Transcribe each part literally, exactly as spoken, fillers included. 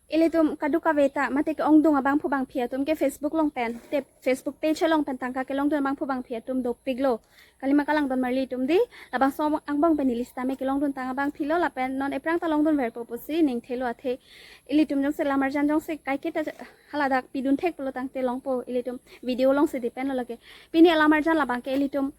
Ilitum kadokave ta mate ke-ongdung abangphu bangphi atum ke Facebook along pen, te Facebook page along pen tangka kelongdun abangphu bangphi atum dopiklo. Kalima kalangdon marli atum dei, labangso angbong pen neli sitame kelongdun tang abangphilo lapen non ephrang ta longdunverpo pusi ningthelo athe. Ilitum jongsi lamarjan jongsi kaiketa haladak pidun thek pulo tangte longpo, ilitum video alongsi dependlo lake. Pini alamarjan labang ke ilitum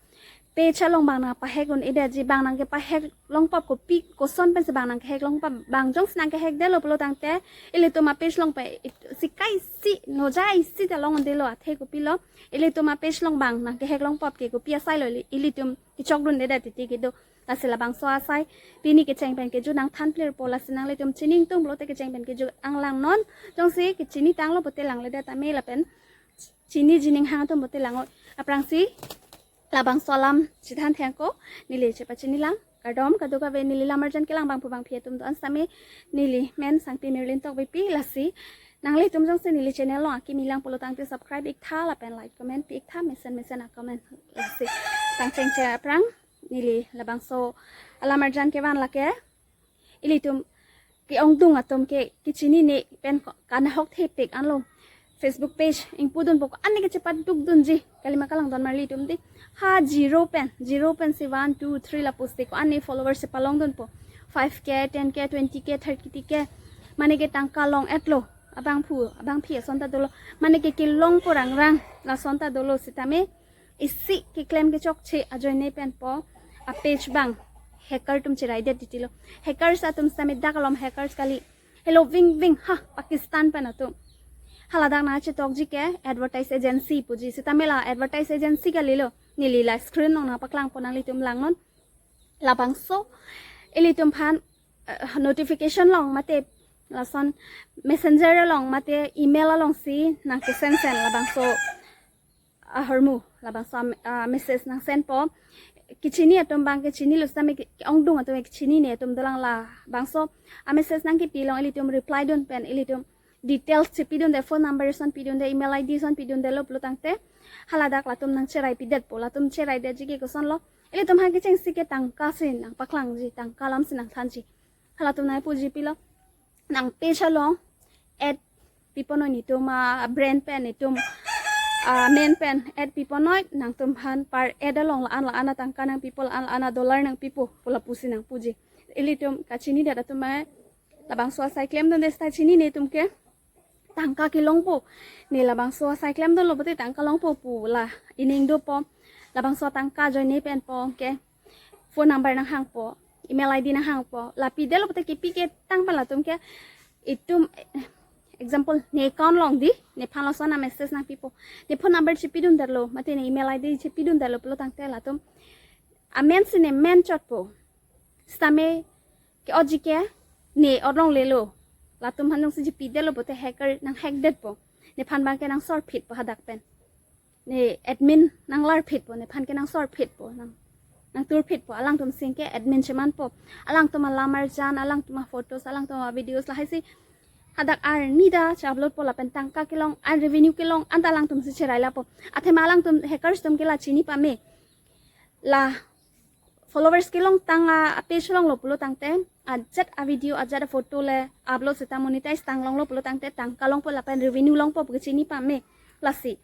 page along bang nangpahek un-edetji, bang nangkepahek longpop kopi koson pensi bang nangkehek longpop, bang jongsi nangkehekdetlo pulo tangte ilitum a page along pen it-, sikai si nojai si ta long un-edetlo athe kopilo, ilitum a page along bang nangkehek longpop ke kopi asai lo ili-, ilitum kechokdundedet titi kedo. Lasi labangso asai pini kecheng pen kejut nangthanplirpo, lasi nanglitum chiningtung pulote kecheng pen kejut anglang non. Jongsi kechini tanglo pulote langledet tame lapen chiniji ning hang atum pulote lang-o. Aphrangsi labangso alam chethanthe ako, neli chepachinilang. Kardom kadokave neli lamarjan kelang abangphu bangphi atum do-an sitame, neli men Sangpi Mirlin Tokbipi, lasi nanglitum jongsi neli channel along akimi lang pulo tangte subscribe iktha lapen like comment pi iktha, mesen mesen a comment, lasi pangchengche aphrang neli labangso alamarjan kevan lake. Ilitum ke-ongdung atum ke kechinine pen ko-, kanahok thepik anlo. Facebook page ingpudunpo ko-an ne kechepadukdunji. Kalima kalangdon marli atum dei. Ha zero pen, zero pensi one, two, three lapusi ko-an ne followers si palongdunpo. Five K, ten K, twenty K, thirty K. Mane ke tangka long-etlo. Abangphu, abangphi ason ta dolo. Mane ke kelongpo rangrang, lason ta dolo sitame. Isi keklem kechokche ajoine penpo a page bang hacker atum cheraidet titilo. Hackers atum sitame dak alom hackers kali. Helo ving ving ha Pakistan pen atum. Haladak nangchetokji ke advertise agency puji, sitame la advertise agency kalilo. Neli la screen along nangpaklangpo, nanglitum langnon. Labangso ilitum aphan, eh, notification along mate lason messenger along mate email alongsi nangkesensen labangso ahormu, labangso am-, ah, message nangsendpo. Kechini atum bang kechinilo sitame ke-, ke-ongdung atum kechinine atum dolang, labangso a message nangkepi along ilitum reply dun pen ilitum details chepidunde, phone number ason pidunde, email I D ason pidundelo pulo tangte haladak latum nangcheraipidetpo. Latum cheraidetji ke kosonlo, ilitum aphan kechengsi ke tangka si nangpaklangji, tangka alam si nangthanji. Halatum nangpuji pilo, nang page along ad piponoi, netum a brand pen, netum a men pen ad piponoi, nangtum aphan per ad along la-an la-an atangka nangpipo, la-an la-an adollar nangpipo pu lapusi nangpuji. Ilitum kachinidet atum ma labangso asai klemdunde sita chinine atum ke tangka kelongpo. Ne labangso asai klemdunlo pulote tangka longpo pu la ining dopo. Labangso tangka ajoine penpo ke phone number nanghangpo, email I D nanghangpo. La pidetlo pulote kepi ketang pen latum ke itum, eh, example, ne account along dei, nephan lason a message nangpipo. Ne phone number chepidundetlo mate ne email I D chepidundetlo pulo tangte latum amen si ne men chotpo. Sitame ke-otji ke ne-ot longlelo. Latum aphan jongsi chepidetlo pulote hacker nanghackdetpo. Nephan bang ke nangsorphitpo hadak pen. Ne admin nanglarphitpo, nephan ke nangsorphitpo, nang, nangturphitpo. Alangtum sing ke admin chemanpo. Alangtum alamarjan, alangtum aphotos, alangtum avideos lahai si hadak arni ta che-uploadpo lapen tangka kelong, an revenue kelong anta alangtum si cherai lapo. Athema alangtum hackers atum ke la chini pame. La followers kelong tang a, a page longlo pulo tangte, ajat avideo, ajat aphoto le upload sita monetize tang longlo pulo tangte tangka longpo lapen revenue longpo pu kechini pame. Lasi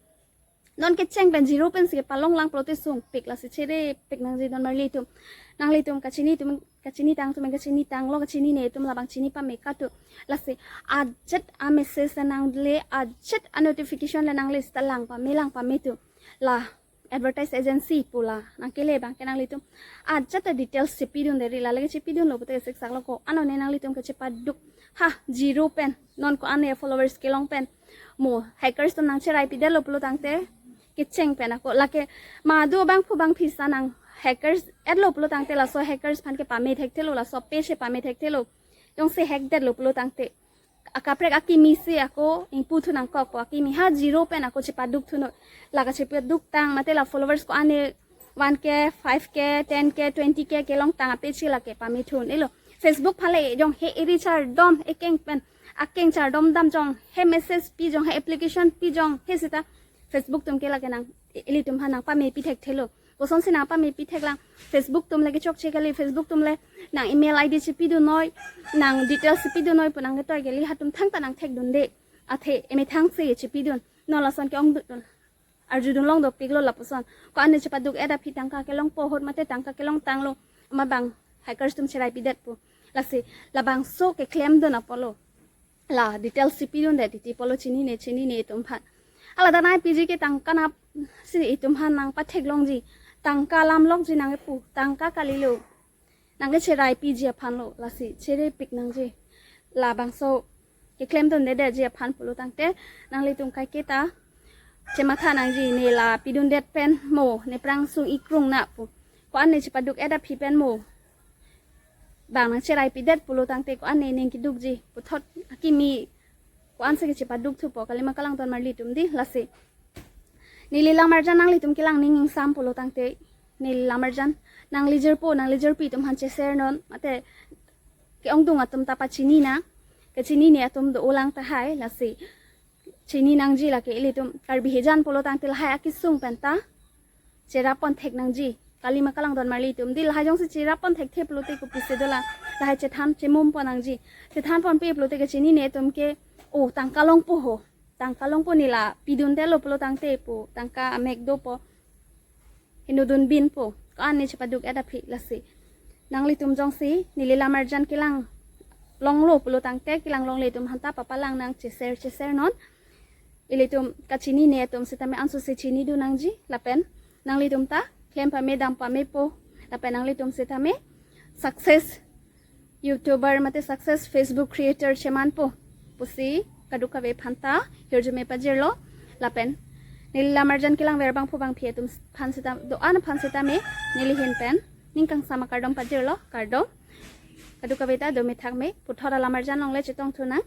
non kecheng pen zero pensi kepalonglang pulote sungpik, lasi cherepik nangji don marli atum. Nanglitum kachini atum, kachini tang atum kachini tanglo, kachinine atum labang chini pame katu. Lasi ajat a message le nangle, ajat a notification le nangle sita lang pame, lang pame atum. La advertise agency pu la nangkele bang ke nanglitum ajat a details chepidunde ri, la lake chepidunlo pulote siksaklo ko-an ne nanglitum kechepaduk. Ha, zero pen, non ko-an ne followers kelong pen mo hackers atum nangcheraipidetlo pulo tangte kecheng pen ako, lake madu abangphu bangphi sa nang hackers etlo pulo tangte laso hackers aphan ke pame thekthelo, laso page pame thekthelo. Jongsi hackdetlo pulo tangte akaprek akimi si ako ingpu thu nangkokpo, akimi ha zero pen ako chepaduk thunoi. La kachepaduk tang mate la followers ko-an ne one K, five K, ten K, twenty K kelong tang a page ke lake pame thu un-elo. Facebook aphan le jong he eri chardom, ekeng pen akeng chardom dam jong he, message pi jong he, application pi jong he sita Facebook atum ke lake nang, ilitum aphan nangpamepi thekthelo. Kosonsi nangpamepi theklang? Facebook atum le kechokche kali, Facebook atum le nang email I D chepidun noi, nang details chepidun noi pu nangketoi kali, hatum thangta nangthekdunde. Athe emethang si chepidun. Non lason ke-ongdun, arjudun long dopiklo lapuson. Ko-an ne chepaduk-et aphi tangka kelongpo ahut mate tangka kelongtanglo, amat bang hackers atum cheraipidet pu. Lasi labangso keklemdun apotlo la details chepidunde titi pulo chinine chinine itum aphan. Hala danai piji ke tangka nap si itum aphan nangpatheklongji, tangka lamlokji nangkepu, tangka kalilo, nangkecheraipiji aphanlo, lasi chereipik nangji. Labangso keklemdundedetji aphan pulo tangte nanglitum kaiketa chematha nangji, ne la pidundet pen mo, ne aphrang sung-ikrung na pu. Ko-an ne chepaduk-et aphi pen mo, bang nangcheraipidet pulo tangte ko-an ne ning kedukji, puthot akimi ko-an si kechepadukthupo, kalima kalangdon marli atum di. Lasi neli lamarjan nanglitum kelang ning ingsam pulo tangte, neli lamarjan nanglijirpo nanglijirpi atum aphan che-share non, mate ke-ongdung atum ta pachini nang, kachinine atum do-olang tahai. Lasi chini nangji, lake ilitum Karbi hijan pulo tangte lahai akesung penta cherap ponthek nangji, kalima kalangdon marli atum di. Lahai jongsi cherap ponthekthe pulote kopisi dolang, lahai chethan chemum pon nangji. Chethan ponpe pulote kachinine atum ke, o, tangka longpo ho, tangka longpo, ne la piduntelo pulo tangte pu tangka amek dopo, hinudun binpo, ko-an ne chepaduk-et aphi. Lasi nanglitum jongsi neli lamarjan kelang longlo pulo tangte, kelang longle atum aphanta papalang nang, che-share che-share non. Ilitum kachinine atum sitame anso si chinidun nangji, lapen nanglitum ta klem pame dam pamepo, lapen nanglitum sitame success YouTuber mate success Facebook creator chemanpo pusi kadokave aphanta hirjume pajirlo. Lapen neli lamarjan kelangver bangphu bangphi atum aphan sita, do-an aphan sitame neli ahin pen ning kangsam akardom pajirlo, kardom. Kadokave ta dome thakme, puthot alamarjan longle chetongthu nang.